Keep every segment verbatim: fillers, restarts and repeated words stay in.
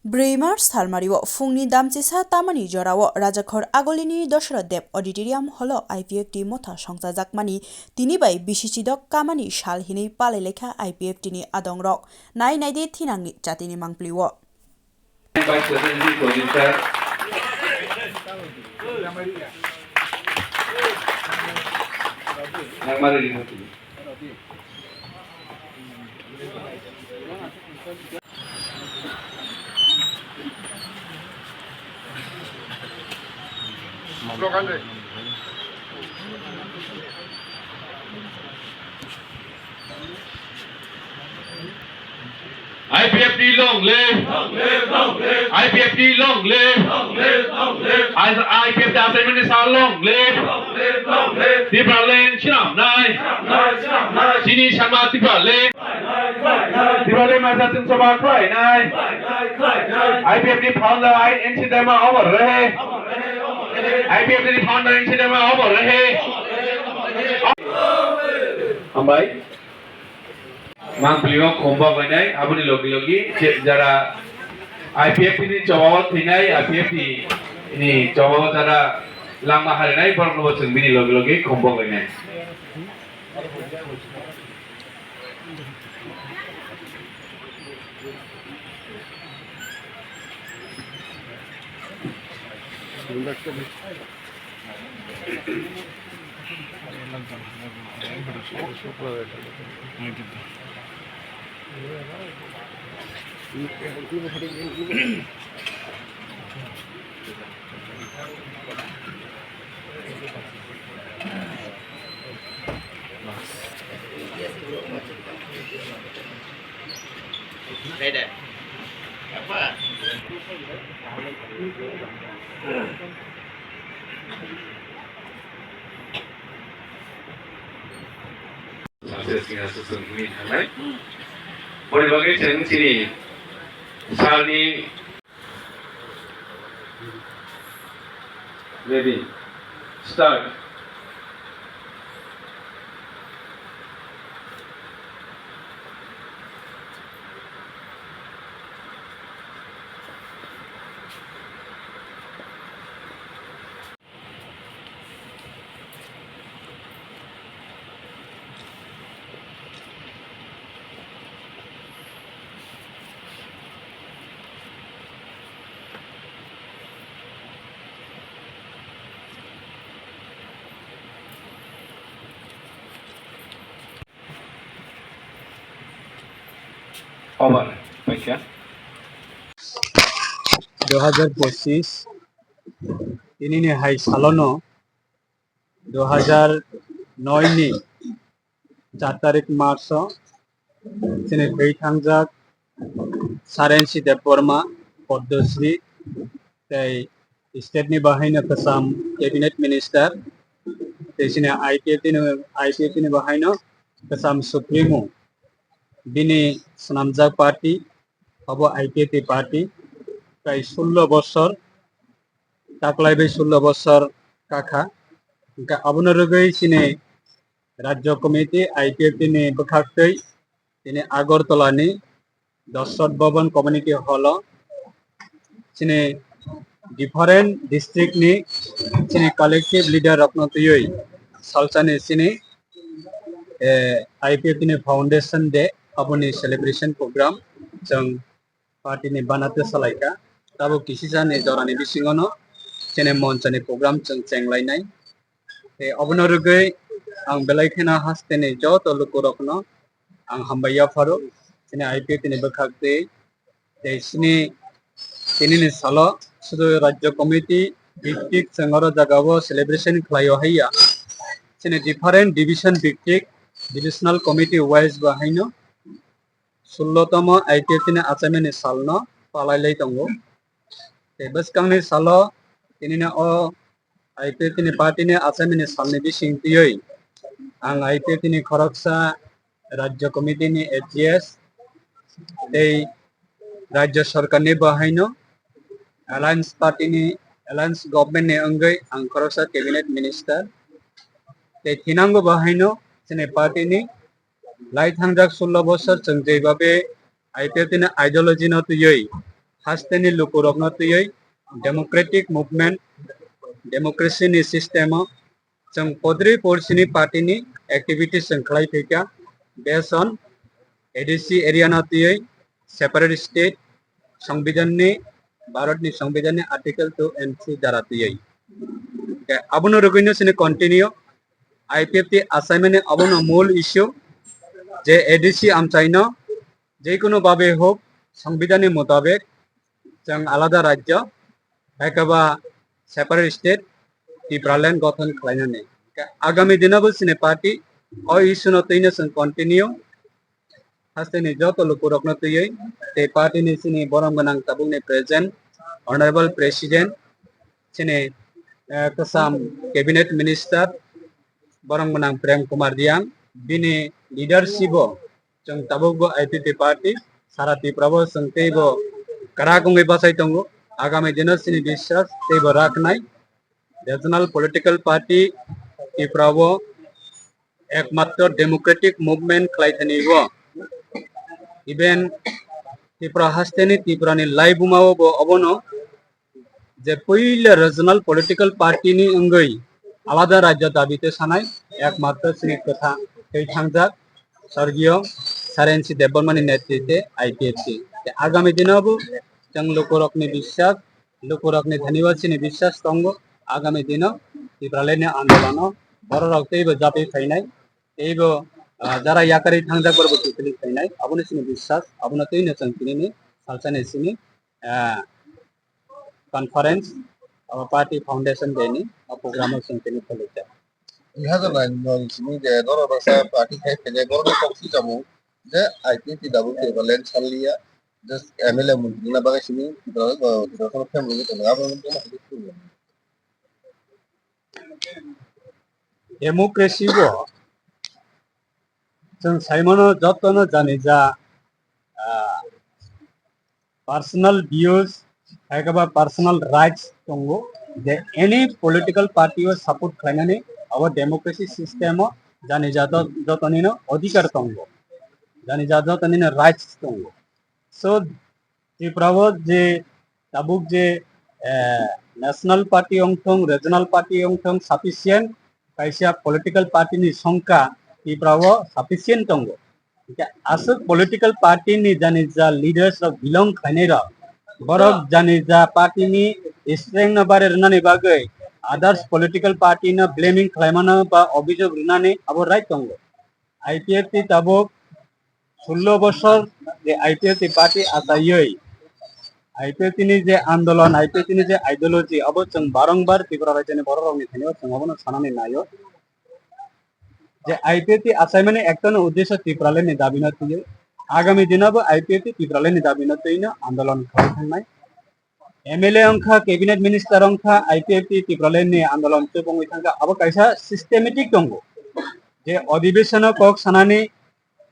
Bwrwi March salmario phungni damchisa tamani jorao Rajakhor Agolini Dosoroth Deb Auditorium Hallo I P F T motha songchajakmani tini bai bisi chidok kamani sal hinwi palailaikha I P F T ni adongrok. Nai naidi thinangni chatini mangpilio. Vice President, Producer. Nangmari ringo. I P F T long live! I P F T long live! I P F T assignment sal long live! Tipraland swnamnai! Chini sama Tipraland! Tipraland masa chwng soba khlainai! I P F T founder N C Dema amar rahe! I P F T founder N C Dema amar rahe! Hambai. Mangpili o khum bok lainai, aboni logi logi je jara I P F T ni chobao thwinai, I P F T ni chobao jara langma harinai, borok no bo chwng bini logi logi khum bok lainai. Success ni aswk chwng hwnwi thangnai. Boni bagwi chwng chini salni Ready. Start. Over, paikha. Dui hajar pochis, tinini hai salono dui hajar noi ni char tarik March o chini thwi thangjak Sir N C Debbarma, Padma Shri, tei state ni bahaino kwcham cabinet minister, tei chini I P F T ni, I P F T ni bahaino kwcham supremo, bini swnamjak party, abo I P F T party, prai sullo bosor, taklai bai sullo bosor kakha. Hwnkhe abono rwgwi chini Rajya Committee I P F T ni bwkhaktwi tini Agartala ni Dosrot Bhavan Community Hall o chini different district ni chini collective leader rokno twiwi salsani chini, eh, I P F T ni foundation day aboni celebration program chwng party ni banate salaikha. Tabuk kisisa ni jorani bisingono chini monchani program chwng chenglainai. Tei obono rwgwi ang belai kheno hasteni joto lukurokno ang hambai yapharo. Chini I P F T ni bwkhak twi tei chini tinini salo sudu Rajya Committee biktik chwng oro jagao celebration khlaio haiya. Chini different division biktik, divisional committee wise bo haino sullo tomo I P F T ni achaimani salno palai lai tongo. Tei bwskangni salo tinini o I P F T ni party ni achaimani salni bising twiwi ang I P F T ni khoroksa Rajya Committee ni A G S tei Rajya Sarkar ni bo haino Alliance Party ni, Alliance Government ni wngwi ang khoroksa Cabinet Minister. Tei thinango bo haino chini party ni lai thangjak sullo bosor chwng jeibabe I P F T ni ideology no twiwi hasteni lukurokno twiwi democratic movement, democracy ni system o chwng podri porsini party ni activities chwng khlai phaikha, based on A D C area no twiwi separate state, Songbidan ni, Bharat ni Songbidan ni Article two and three dara twiwi. Ke abono rwgwino chini continue I P F T assignment ni abono mul issue je A D C amchaino jekono babe hok Songbidan ni mutabek chwng alada rajyo, hai khe ba separate state, Tipraland gothon khlainani. Ke agami dino bo chini party o issue no twino chwng continue hasteni joto lukurokno twiwi tei party ni chini borom gwnang tabukni president, honorable president, chini, eh, kwcham cabinet minister, borom gwnang Prem Kumar Reang, bini leadership o chwng tabuk bo I P F T party sara Tripura bo chwng teibo kwrak wngwi bachai tongo. Agami dino chini biswas teibo raknai. Regional political party Tripura o ekmatro democratic movement khlai thani o. Even Tripura hasteni Tripura ni laibuma o bo obono je puila regional political party ni wngwi alada rajyo dabi te sanai ekmatro chini kwtha tei thangjak sorgiyo Sir N C Debbarma ni netritwe I P F T. Te agami dino bo chwng lukurokni biswas, lukurokni thani bo chini biswas tongo. Agami dino Tipraland ni andolono bororok teibo japwi phainai, teibo, ah, jara yakarwi thangjak borokbo kiphilwi phainai. Aboni chini biswas, abono twino chwng tinini salsani chini, ah, conference, abo party foundation day ni, o program o chwng tini phailaijak. Dui hazar nine ni simi je norok baksa party khai phaijak, borokni kok swijamo je I P F T tabuk Tipraland sanliya, just M L A montri wngna bagwi simi Tipraland, Tipraland family wngwi tongo, abo wngwi tongo. Democracy o chwng saimano jotono janija, ah, personal views, hai khe ba personal rights tongo, je any political party o support khlainani abo democracy system o janija jotonino odhikar tongo, janija jotonino rights tongo. So, Tripura o je tabuk je, eh, national party wngthung, regional party wngthung, sufficient kaisa political party ni songkha Tripura o sufficient tongo. Hingke aswk political party ni jani ja leaders rok belong khlainai rok, borok jani ja party ni strength no bare rwnani bagwi others political party no blaming khlaimano ba obijok rwnani abo right tongo. I P F T tabuk sullo bosor je I P F T party achaiwi, I P F T ni je andolon, I P F T ni je ideology, abo chwng barongbar Tripura rajyoni bororokni thani o chwng abono sanani naio. Je I P F T achaimani ekta no uddesho Tipraland ni dabi no twiwi. Agami dino bo I P F T Tipraland ni dabi no twiwi no andolon khlai thangnai. M L A wngkha, cabinet minister wngkha, I P F T Tipraland ni andolon chubungwi thangkha. Abo kaisa systematic tongo. Je odhibeshon o kok sanani,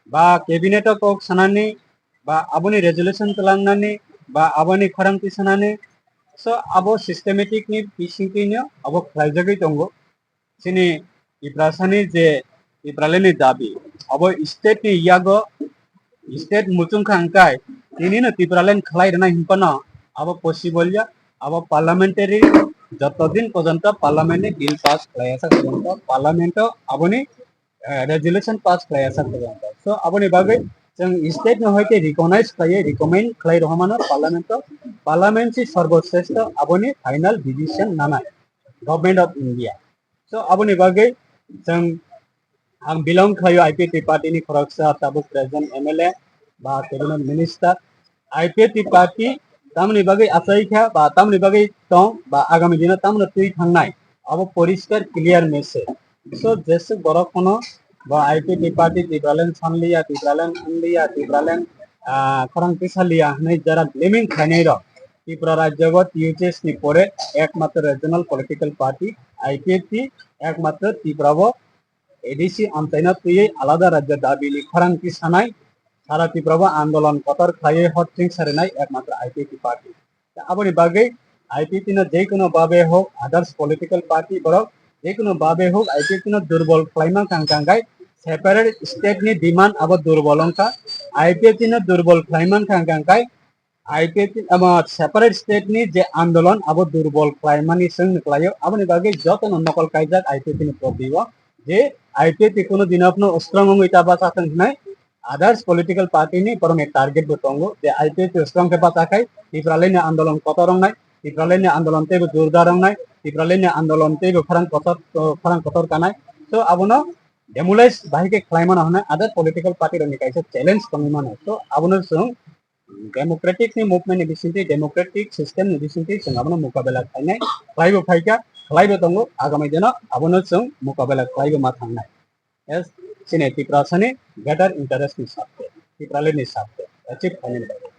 ba cabinet o kok sanani, ba aboni resolution tlangnani, ba aboni khorang tisanani. So, abo systematic ni bisingtwi no abo khlaijagwi tongo. Chini Tiprasani je Tipraland ni dabi, abo state ni yago state muchung kha hwnkhe tini no Tipraland khlai rwna hinphano abo possible ya, abo parliamentary joto din porjonto parliament ni bill pass khlai ya sak porjonto, parliament o aboni, eh, resolution pass khlai ya sak porjonto. So aboni bagwi chwng state no hoite recognize khlaiwi recommend khlai rohormano parliament o, parliament si sorboshreshto aboni final decision nanai, Government of India. So, aboni bagwi chwng, ang belong khlaio I P F T party ni khoroksa tabuk present M L A ba cabinet minister. I P F T party tamoni bagwi achai kha ba tamoni bagwi tong ba agami dino tamoni twi thangnai, abo poriskar clear message. So, jeswk borok phano ba I P F T party Tipraland sanliya, Tipraland wngliya, Tipraland, ah, khorang tisaliya hwnwi jara blaming khlainai rok. Tripura rajyo o T H S ni pore ekmatro regional political party I P F T ekmatro Tripura o A D C amchaina twiwi alada rajyo dabi ni khorang tisanai, sara Tripura o andolon kotor khlaiwi hot ching sarinai ekmatro I P F T party. Aboni bagwi I P F T no jekono babe hok others political party borok jekono babe hok I P F T no durbol khlaima kang kang kai separate state ni demand abo durbol wngkha. I P F T no durbol khlaima kang kang kai I P F T ama separate state ni je andolon abo durbol khlaimani swng ni khlaio, aboni bagwi jotono nokol kaijak I P F T ni propi o, je I P F T kuno dino phano strong wngwi ta bacha thang hinai others political party ni borokni target bo tongo je I P F T strong khe bacha khai Tipraland ni andolon kotor wngnai, Tipraland ni andolon teibo jordar wngnai, Tipraland ni andolon teibo khorang kotor, khorang kotor kanai. So abono demolish bahai khe khlai mano hwnwi other political party rokni kaisa challenge tongwi mano. So abono chwng democratic ni movement ni bisingtwi, democratic system ni bisingtwi chwng abono mukabela khlainai, khlaibo phaikha, khlaibo tongo, agami dino abono chwng mukabela khlaibo ma thangnai. Yes, chini Tiprasani greater interest ni swrwngmung, Tipraland ni swrwngmung achieve khlainani bagwi.